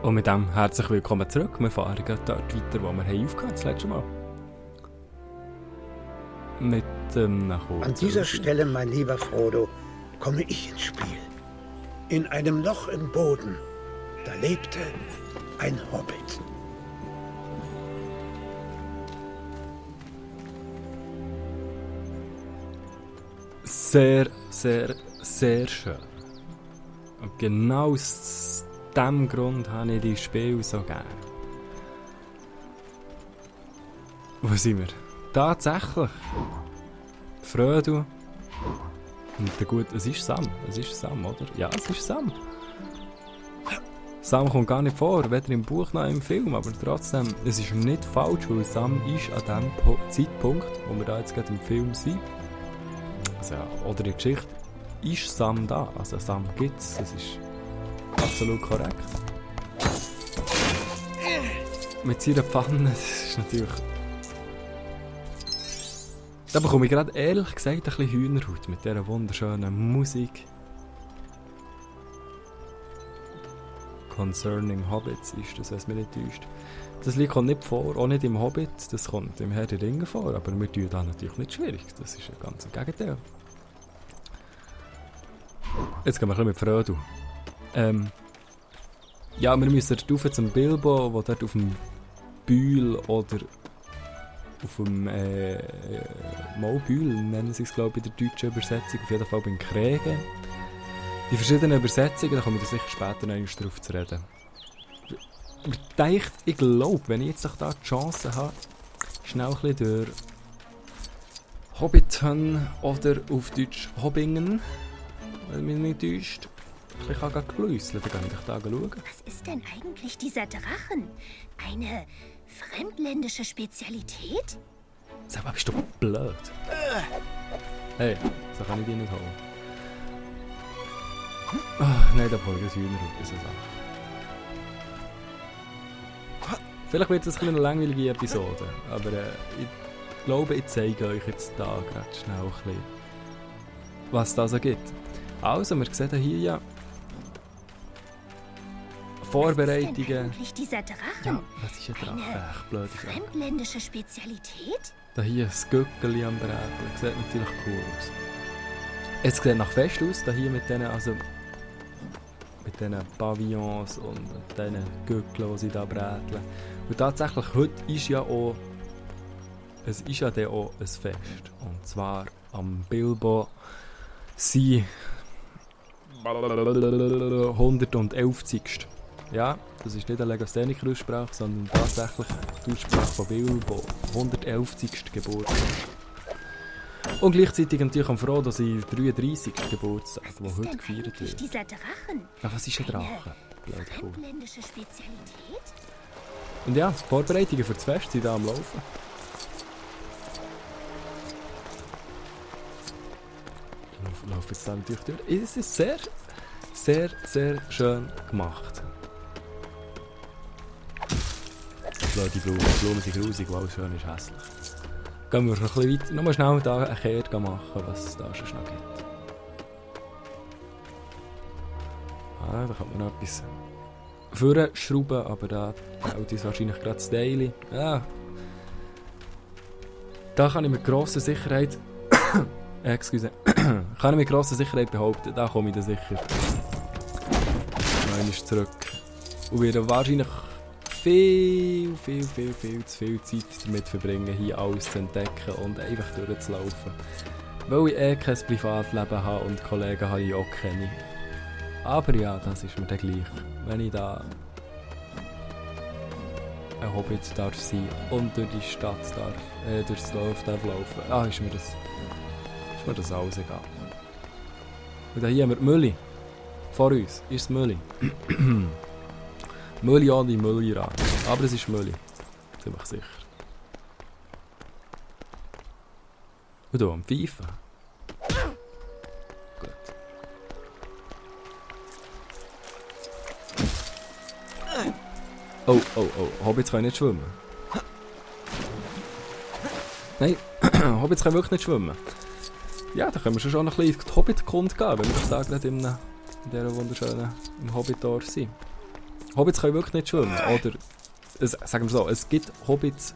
Und mit dem herzlich willkommen zurück. Wir fahren dort weiter, wo wir aufgehört das letzte Mal. Mit An dieser Stelle, mein lieber Frodo, komme ich ins Spiel. In einem Loch im Boden, da lebte ein Hobbit. Sehr, sehr, sehr schön. Und genau aus diesem Grund habe ich die Spiele so gerne. Wo sind wir? Tatsächlich. Frodo. Und der Gute, es ist Sam. Es ist Sam, oder? Ja, es ist Sam. Sam kommt gar nicht vor, weder im Buch noch im Film, aber trotzdem, es ist nicht falsch, weil Sam ist an dem Zeitpunkt, wo wir da jetzt gerade im Film sind, also, oder in der Geschichte, ist Sam da. Also Sam gibt es, das ist absolut korrekt. Mit seiner Pfanne, das ist natürlich... Da bekomme ich gerade ehrlich gesagt ein bisschen Hühnerhaut mit dieser wunderschönen Musik. Concerning Hobbits ist das, was mich nicht täuscht. Das Lied kommt nicht vor, auch nicht im Hobbit, das kommt im Herr der Ringe vor, aber wir tun das natürlich nicht schwierig, das ist ein ganz Gegenteil. Jetzt gehen wir ein bisschen mit Frodo. Ja, wir müssen rauf zum Bilbo, der dort auf dem Bühl oder auf dem Maulbühl, nennen sie es glaube ich in der deutschen Übersetzung, auf jeden Fall beim Kriegen. Die verschiedenen Übersetzungen, da kommen wir sicher später noch einmal drauf zu reden. Ich glaube, wenn ich jetzt da die Chance habe, schnell ein bisschen durch Hobbiton oder auf Deutsch Hobbingen, wenn mich nicht täuscht, ein bisschen gepläusseln, dann kann ich da schauen. Was ist denn eigentlich dieser Drachen? Eine fremdländische Spezialität? Sag mal, bist du blöd? Hey, so kann ich dich nicht holen. Nein, da brauche ich ein Hühnerhaut, das ist eine Sache. Vielleicht wird es eine langweilige Episode, aber ich glaube, ich zeige euch jetzt da gerade schnell ein bisschen, was das so gibt. Also, wir sehen hier ja Vorbereitungen. Was ist denn eigentlich dieser Drachen? Ja, was ist ein Drache? Echt blöde Frage. Fremdländische Spezialität? Da hier ein Gückeli am Bräteln, sieht natürlich cool aus. Es sieht nach Fest aus, da hier mit diesen, also mit diesen Pavillons und diesen Gückeln, die sie da bräteln. Und tatsächlich, heute ist ja auch, es ist ja dann auch ein Fest. Und zwar am Bilbo sein 111. Ja, das ist nicht eine Legastheniker-Aussprache, sondern tatsächlich die Aussprache von Bilbo. 111. Geburtstag. Und gleichzeitig natürlich am Frodo sein 33. Geburtstag, der heute gefeiert wird. Dieser Drachen? Ach, was ist ein Drache? Blöd, cool. Fremdländische Spezialität? Und ja, die Vorbereitungen für das Fest sind da am Laufen. Ich laufe jetzt da natürlich durch. Es ist sehr, sehr, sehr schön gemacht. Die Blumen sind grusig, weil alles schön ist hässlich. Gehen wir noch ein bisschen weiter. Nur schnell da eine Kehre machen, was es da schon noch gibt. Ah, da kann man noch etwas vorschrauben, aber da fehlt uns wahrscheinlich gerade das Teil. Ja. Da kann ich mit grosser Sicherheit kann ich mit grosser Sicherheit behaupten, da komme ich dann sicher einmal zurück. Und werde wahrscheinlich viel zu viel Zeit damit verbringen, hier alles zu entdecken und einfach durchzulaufen. Weil ich kein Privatleben habe und Kollegen habe ich auch keine. Aber ja, das ist mir dann gleich. Wenn ich da ein Hobbit darf sein und durch die Stadt durchs Dorf darf laufen, ist mir das alles egal. Und hier haben wir die Mülli. Vor uns ist es Mülli. Mülli ohne Müllrad. Aber es ist Mülli. Ziemlich sicher. Und hier am Pfeifen. Gut. Oh. Hobbits können nicht schwimmen. Nein, Hobbits können wirklich nicht schwimmen. Ja, da können wir schon ein bisschen die Hobbit-Kunde gehen, wenn wir da gerade in dieser wunderschönen Hobbit-Dorf sind. Hobbits können wirklich nicht schwimmen. Oder, sagen wir so, es gibt Hobbits,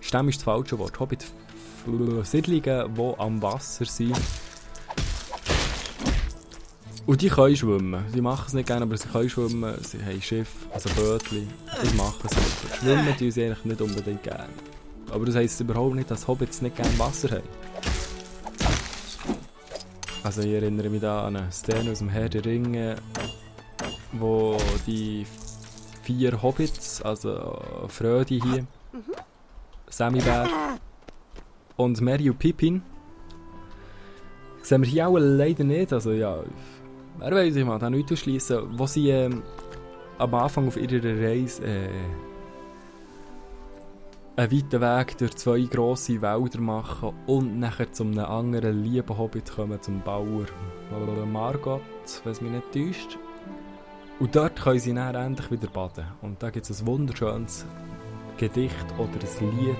Stämme ist das falsche Wort, Hobbit-Siedlungen, die am Wasser sind. Und die können schwimmen. Die machen es nicht gerne, aber sie können schwimmen. Sie haben Schiffe, also Bötchen. Das machen sie. Schwimmen tun sie eigentlich nicht unbedingt gerne. Aber das heisst überhaupt nicht, dass Hobbits nicht gerne Wasser haben. Also ich erinnere mich da an eine Szene aus dem Herr der Ringe, wo die 4 Hobbits, also Frödi hier, Samibär und Merry und Pippin, sehen wir hier auch leider nicht, also ja, wer weiß, ich mal da nichts ausschliessen, wo sie am Anfang auf ihrer Reise einen weiten Weg durch 2 grosse Wälder machen und nachher zu einem anderen lieben Hobbit kommen, zum Bauer Margot, wenn es mich nicht täuscht. Und dort können sie dann endlich wieder baden. Und da gibt es ein wunderschönes Gedicht oder ein Lied.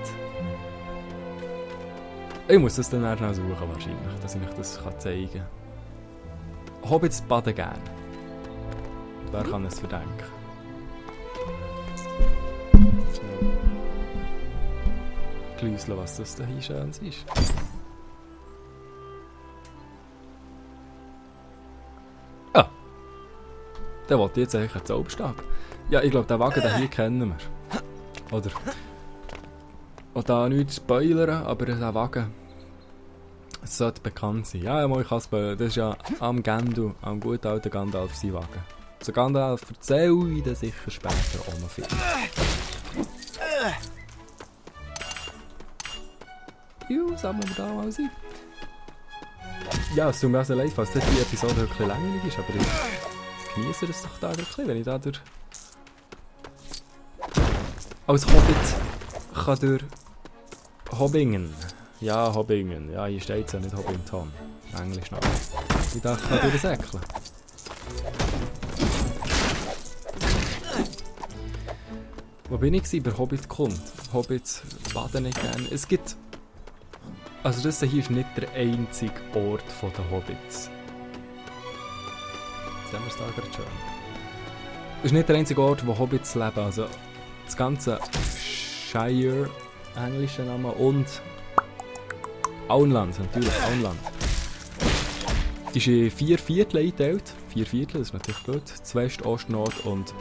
Ich muss das dann noch suchen wahrscheinlich, dass ich euch das zeigen kann. Hobbits baden gerne. Wer kann es verdenken? Gläuseln, was das da hier Schönes ist. Ja. Der wollte jetzt eigentlich einen Zauberstab. Ja, ich glaube, den Wagen hier kennen wir. Oder? Und da nichts spoilern, aber der Wagen, es sollte bekannt sein. Ja, ich kann spoilern. Das ist ja am guten alten Gandalf sein Wagen. Zu Gandalf erzähle ich dann sicher später auch noch viel. Sammeln wir da mal ein. Ja, es tut mir also leid, falls die Episode wirklich langweilig ist, aber ich genieße es doch da wirklich, wenn ich da durch... Als Hobbit kann durch Hobbingen. Ja, Hobbingen. Ja, hier steht es ja nicht Hobbington. Englisch noch. Ich dachte, ich kann durch das Ecklen. Wo bin ich bei Hobbit kommt? Hobbits baden nicht gerne. Es gibt... Also das hier ist nicht der einzige Ort der Hobbits. Jetzt haben wir es da gerade schön. Das ist nicht der einzige Ort, wo Hobbits leben. Also das ganze Shire, englischer Name, und Auenland, natürlich Auenland, ist in 4 Viertel eingeteilt. 4 Viertel, das ist natürlich gut. Das West, Ost, Nord und...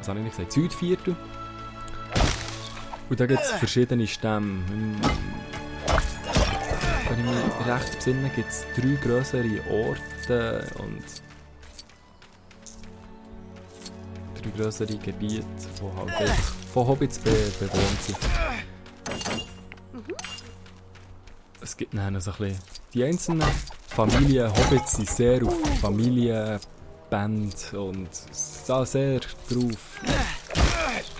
Was habe ich nicht gesagt? Südviertel. Und da gibt es verschiedene Stämme. Wenn ich mich recht besinne, gibt es 3 grössere Orte und 3 grössere Gebiete, die halt einfach von Hobbits bewohnt sind. Es gibt dann so ein bisschen... Die einzelnen Familien Hobbits sind sehr auf Familienband und da sehr drauf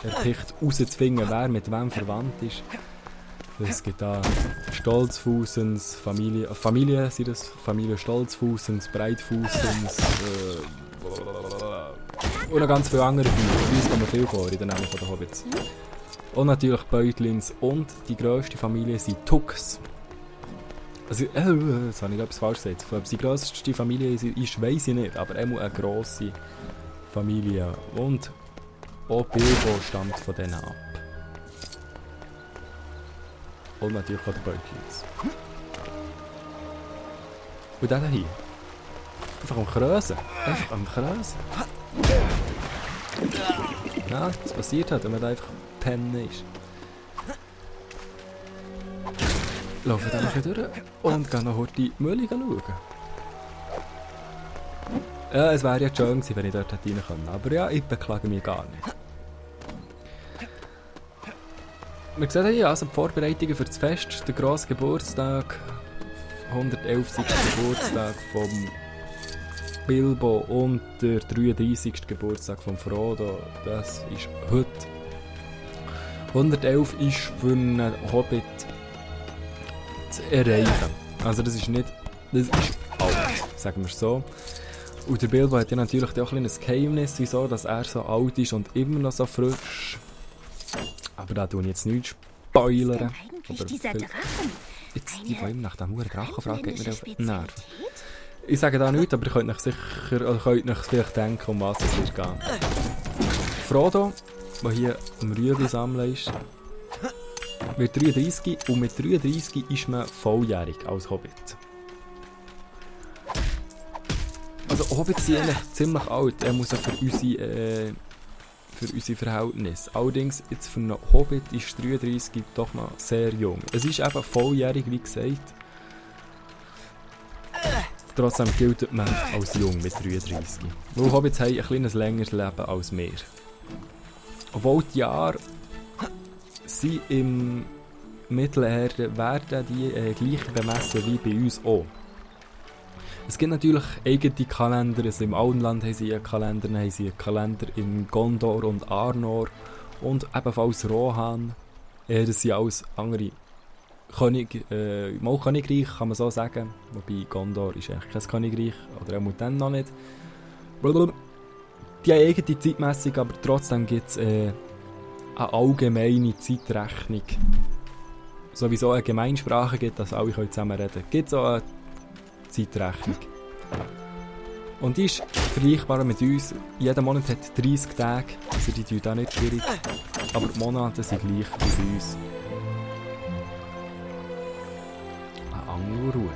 erpicht herauszufinden, wer mit wem verwandt ist. Es gibt da Stolzfußens, Familie sind das, Familie Stolzfußens, Breitfußens und noch ganz viele andere Familien. Bei uns kommen viel vor in den Namen der Hobbits. Und natürlich Beutlins und die grösste Familie sind Tux. Also, jetzt habe ich etwas falsch gesagt. Ob es die grösste Familie ist, weiss ich nicht, aber auch eine grosse Familie. Und auch Bilbo stammt von denen ab. Und natürlich auch die Beutlins. Und dann hier. Einfach am Krösen. Einfach am Krösen. Ja, was passiert hat, wenn man da einfach pennen ist. Laufen dann noch durch und gehen noch heute die Mühle schauen. Ja, es wäre ja schön gewesen, wenn ich dort hätte rein können. Aber ja, ich beklage mich gar nicht. Wir sehen hier also die Vorbereitungen für das Fest, der grosse Geburtstag, 111. Geburtstag vom Bilbo und der 33. Geburtstag von Frodo. Das ist heute. 111 ist für einen Hobbit zu erreichen. Also das ist nicht, das ist alt, sagen wir so. Und der Bilbo hat ja natürlich auch ein kleines Geheimnis, wieso dass er so alt ist und immer noch so frisch. Aber da tue ich jetzt nichts spoilern. Eigentlich dieser Drachen? Jetzt die, die immer nach dem Drachen fragen, geht mir auf den Nerv. Ich sage da nichts, aber ihr könnt euch sicher, oder könnt euch vielleicht denken, um was es wird gehen. Frodo, der hier am Rüebli sammeln ist, wird 33 und mit 33 ist man volljährig als Hobbit. Also Hobbits sind eigentlich ziemlich alt, er muss ja für unsere Verhältnisse. Allerdings, jetzt für einen Hobbit ist 33 doch noch sehr jung. Es ist eben volljährig, wie gesagt. Trotzdem gilt man als jung mit 33. Weil Hobbits haben ein kleines längeres Leben als wir. Obwohl die Jahre sind im Mittelerde werden die gleich bemessen wie bei uns auch. Es gibt natürlich eigene Kalender, also im Auenland haben sie einen Kalender, dann haben sie einen Kalender in Gondor und Arnor und ebenfalls Rohan. Das sind alles andere Königreich, kann man so sagen. Wobei Gondor ist eigentlich kein Königreich, oder auch dann noch nicht. Die haben eigene Zeitmessung, aber trotzdem gibt es eine allgemeine Zeitrechnung. Sowieso eine Gemeinsprache gibt, dass alle zusammen reden können. Gibt es auch eine Zeitrechnung. Und die ist vergleichbar mit uns. Jeder Monat hat 30 Tage, also die tun da nicht schwierig. Aber die Monate sind gleich wie bei uns. Eine Angelrute.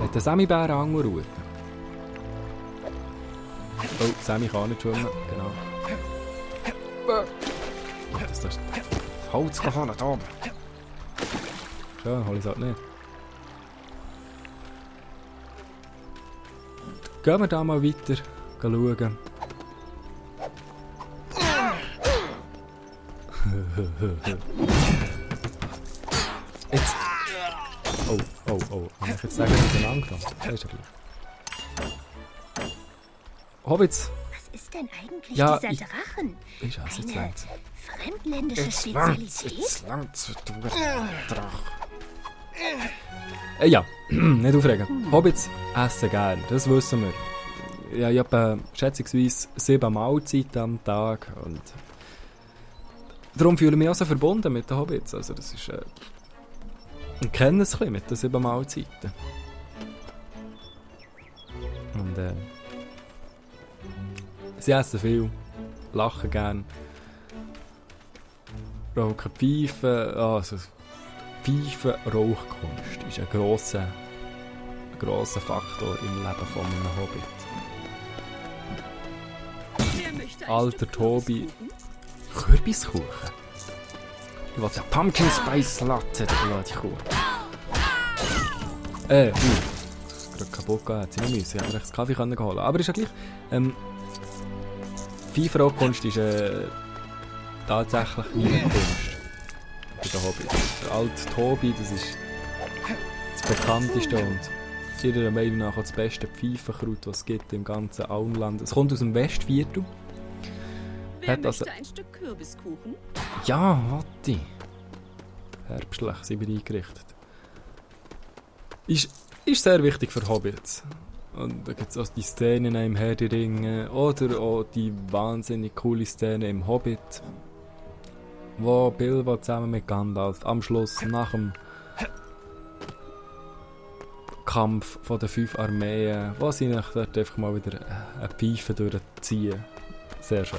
Hat der Samibär eine Angelrute? Oh, Sammy kann nicht schwimmen, genau. Das Holz gehauen, da oben. Schön, hol ich es halt nicht. Gehen wir da mal weiter schauen. Jetzt. Oh. Kann ich jetzt sagen, dass ich ihn angenommen habe? Das ist ja gleich. Hobbits. Was ist denn eigentlich Ja, dieser Drachen? Ist es jetzt Eine langt's. fremdländische Spezialität? Jetzt langt's, du Drache. Ja, nicht aufregen. Hobbits essen gern, das wissen wir. Ja, ich habe schätzungsweise 7 Mahlzeiten am Tag und darum fühle ich mich auch so verbunden mit den Hobbits. Also das ist, ich kenne es ein bisschen mit den 7 Mahlzeiten. Und sie essen viel, lachen gern, rauchen Pfeifen, also Pfeifen-Rauchkunst ist ein grosser Faktor im Leben von einem Hobbit. Alter Tobi. Kürbiskuchen? Ich will den Pumpkin Spice Latte, der blöde Kuh. Das ist gerade kaputt gegangen, hätte sie nicht müssen. Ich hätte das Kaffee holen können. Aber ist ja gleich. Pfeifen-Rauchkunst ist tatsächlich meine Kunst. Bei den Hobbits. Der alte Tobi, das ist das bekannteste und ihrer Meinung nach auch das beste Pfeifenkraut, das es gibt im ganzen Auenland. Es kommt aus dem Westviertel. Wer möchte ein Stück Kürbiskuchen? Ja, warte. Herbstlich sind wir eingerichtet. Ist sehr wichtig für Hobbits. Und da gibt es auch die Szenen im Herr der Ringe oder auch die wahnsinnig coole Szene im Hobbit, wo Bilbo zusammen mit Gandalf am Schluss nach dem Kampf von den 5 Armeen, wo sie dort einfach mal wieder eine Pfeife durchziehen. Sehr schön.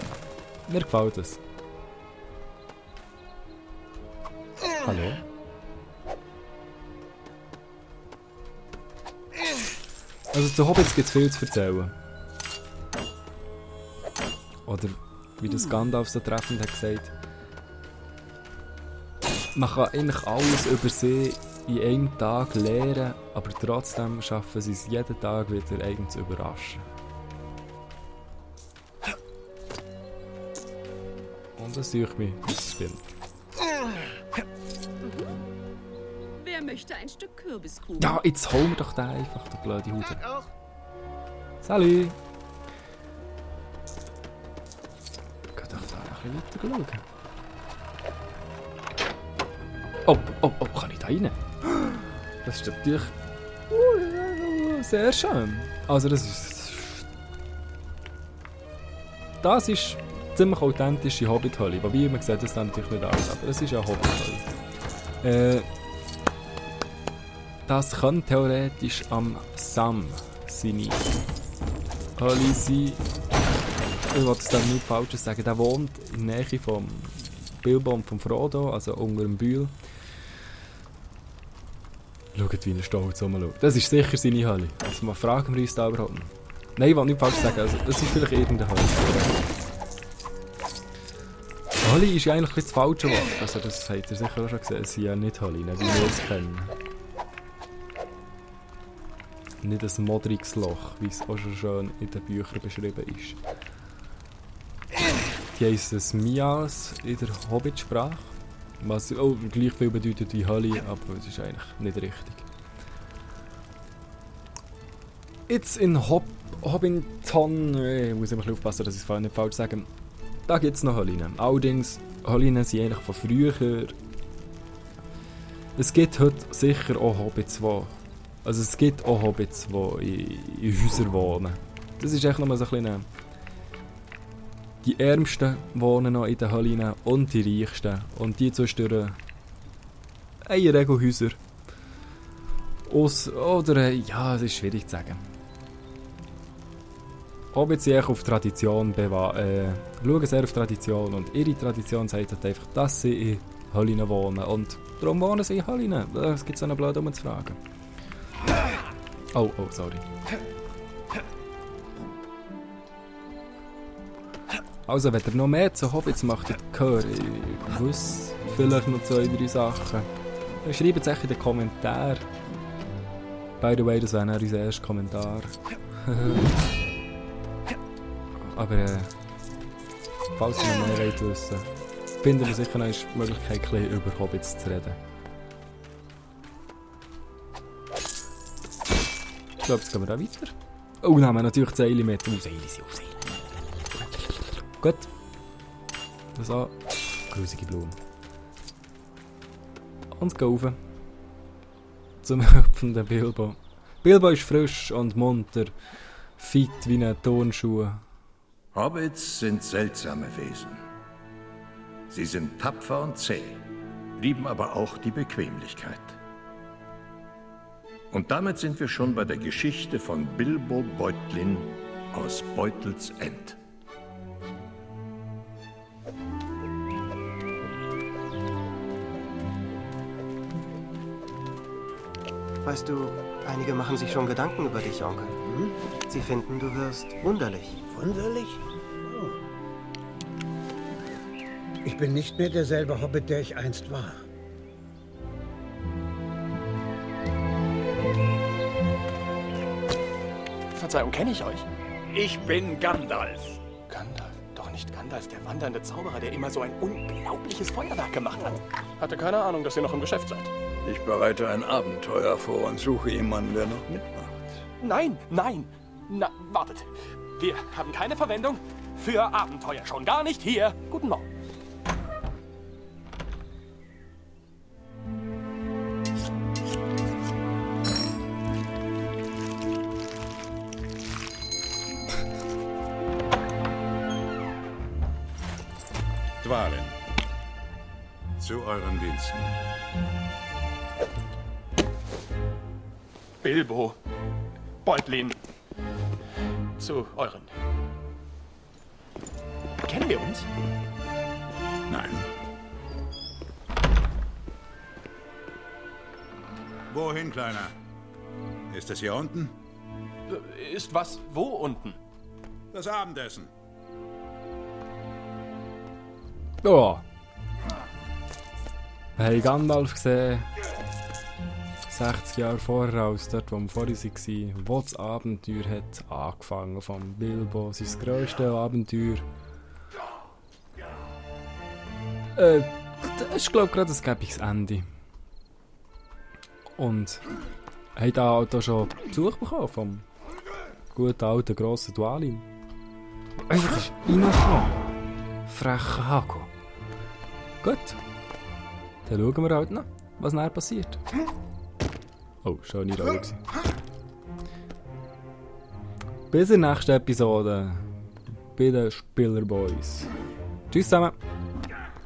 Mir gefällt es. Hallo? Also zu Hobbits gibt es viel zu erzählen. Oder wie das Gandalf so treffend hat gesagt, man kann eigentlich alles über sie in einem Tag lernen, aber trotzdem schaffen sie es jeden Tag wieder eigentlich zu überraschen. Und das tue ich mich, das stimmt. Wer möchte ein Stück Kürbiskuchen? Ja, jetzt holen wir doch den einfach, der blöde Hude. Salut! Ich kann doch da ein bisschen weiter schauen. Oh, kann ich da rein? Das ist natürlich sehr schön. Also das ist ziemlich authentische Hobbit-Hölle. Wobei, man sieht das dann natürlich nicht alles, aber es ist ja Hobbit-Hölle. das kann theoretisch am Sam seine Holly sein. Ich will es dann nicht Falsches sagen. Der wohnt in der Nähe vom Bilbo und vom Frodo, also unter dem Bühl. Schaut, wie er stolz rumschaut. Das ist sicher seine Hölle. Also mal fragen wir uns da überhaupt nicht. Nein, ich will nicht falsch sagen. Also, das ist vielleicht irgendeine Hölle. Hölle ist ja eigentlich das falsche Wort. Also das habt ihr sicher auch schon gesehen. Es sind ja nicht Hölle, wie wir es kennen. Nicht ein modriges Loch, wie es auch schon schön in den Büchern beschrieben ist. Die heissen Mias in der Hobbit-Sprache. Was auch gleich viel bedeutet wie Hölle, aber es ist eigentlich nicht richtig. Jetzt in Hobbiton, ich muss immer aufpassen, dass ich es nicht falsch sage, da gibt es noch Höllen. Allerdings, Höllen sind eigentlich von früher. Es gibt heute sicher auch Hobbits, also es gibt auch Hobbits, die in Häusern wohnen. Das ist echt nochmal so ein bisschen... Die Ärmsten wohnen noch in den Höllen und die Reichsten. Und die zwischendurch haben Regelhäuser. Oder, ja, es ist schwierig zu sagen. Hobbits sind auf Tradition schauen sehr auf Tradition. Und ihre Tradition sagt halt einfach, dass sie in Höllen wohnen. Und darum wohnen sie in Höllen. Es gibt so einen blöd zu fragen. Oh, sorry. Also, wenn ihr noch mehr zu Hobbits macht, höre ich wüsste vielleicht noch 2-3 Sachen. Dann schreibt es echt in den Kommentaren. By the way, das wäre unser erster Kommentar. Aber falls ihr noch mehr wollt wissen, finden wir sicher noch eine Möglichkeit, ein bisschen über Hobbits zu reden. Ich glaube, jetzt gehen wir da weiter. Oh, nehmen wir natürlich Seile mit. Seile. Gut. Das auch. Grusige Blumen. Und gehen rauf. Zum hüpfenden Bilbo. Bilbo ist frisch und munter. Fit wie ein Turnschuh. Hobbits sind seltsame Wesen. Sie sind tapfer und zäh, lieben aber auch die Bequemlichkeit. Und damit sind wir schon bei der Geschichte von Bilbo Beutlin aus Beutels End. Weißt du, einige machen sich schon Gedanken über dich, Onkel. Hm? Sie finden, du wirst wunderlich. Wunderlich? Oh. Ich bin nicht mehr derselbe Hobbit, der ich einst war. Verzeihung, kenne ich euch? Ich bin Gandalf. Gandalf? Doch nicht Gandalf, der wandernde Zauberer, der immer so ein unglaubliches Feuerwerk gemacht hat. Hatte keine Ahnung, dass ihr noch im Geschäft seid. Ich bereite ein Abenteuer vor und suche jemanden, der noch mitmacht. Nein! Na, wartet. Wir haben keine Verwendung für Abenteuer. Schon gar nicht hier. Guten Morgen. Dwalin, zu euren Diensten. Bilbo. Beutlin. Zu euren. Kennen wir uns? Nein. Wohin, Kleiner? Ist es hier unten? Ist was? Wo unten? Das Abendessen. Ja. Wir haben Gandalf gesehen. 60 Jahre vorher als dort, wo wir vorher waren, wo das Abenteuer hat angefangen von Bilbo, sein grösstes Abenteuer. Das ist, glaube ich, gerade ein gäbiges Ende. Und haben da halt auch schon Besuch bekommen vom guten alten grossen Dwalin. Einfach ist reingekommen. Frecher Haku. Gut. Dann schauen wir halt noch, was nachher passiert. Oh, schöne Rolle. Bis in der nächsten Episode bei den Spielerboys. Tschüss zusammen.